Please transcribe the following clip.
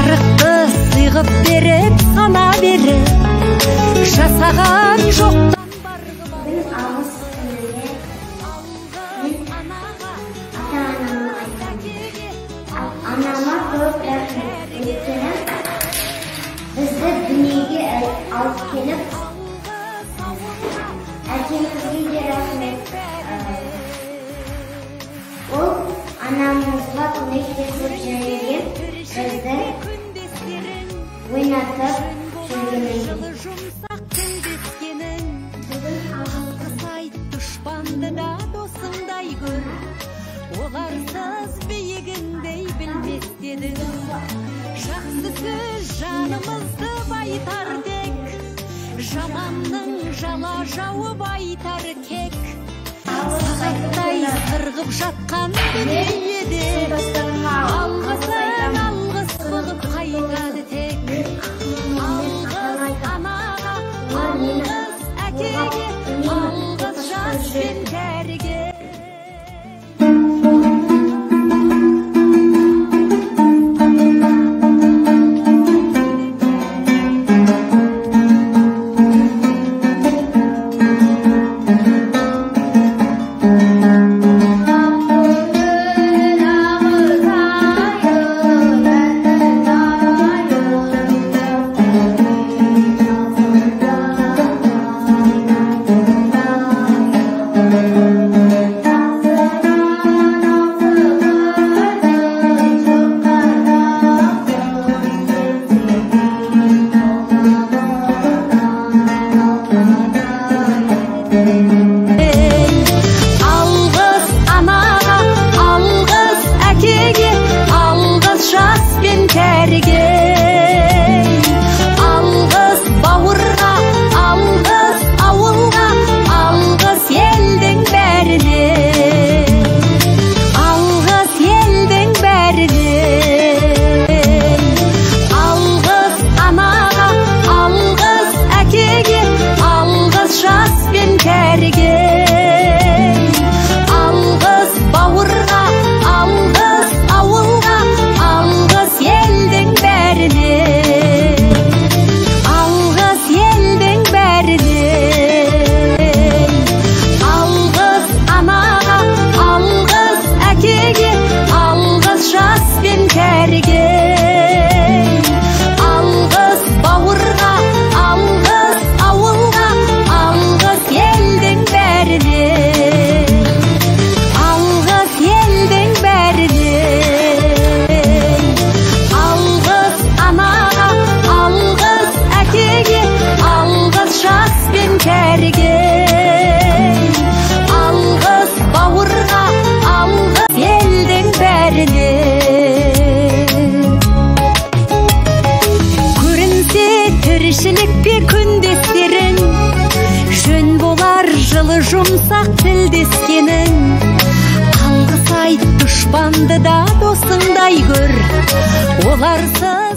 Жарықты сыйғып беріп, сана беріп, жасаған жоқтан бар Бүгін алғыс күнінде мен ата-анама айтамын. Анама көп рахмет, өйткені бізді дүниеге алып келіп, әкемізге де рахмет. Ол анамызға көмектесіп және де бізді ойнатып жүргенін. Жұмсақ тілдескенің, алғыс айт дұшпанды да досыңдай көр, оларсыз биігіңдей білмес дедің. Жақсы сөз жанымызды байтар тек, жаманның жала жауып айтар кек. Сағаттай сырғып жатқан дүниеде алғысың алғыс болып қайтады тек. Алғыс анаға, алғыс әкеге, алғыс жас пен кәріге. Алғыс анаға, алғыс әкеге, алғыс жас пен кәріге. Алғыс бауырға, алғыс ауылға, алғыс елдің бәріне. Алғыс елдің бәріне. Алғыс анаға, алғыс әкеге, алғыс жас пен кәріге. Алғыс бауырға, алғыс ауылға, алғыс елдің бәріне. Алғыс елдің бәріне. Алғыс анаға, алғыс әкеге, алғыс жас пен кәріге. Алғыс бауырға, алғыс ауылға, алғыс елдің бәріне. Алғыс елдің бәріне. Алғыс анаға, алғыс әкеге, алғыс жас пен кәріге. Алғыс бауырға, алғыс елдің бәріне. Көрінсе тіршілікте күндестерің, жөн болар жылы жұмсақ тілдескенің. Алғыс айт дұшпанды да досыңдай көр, оларсыз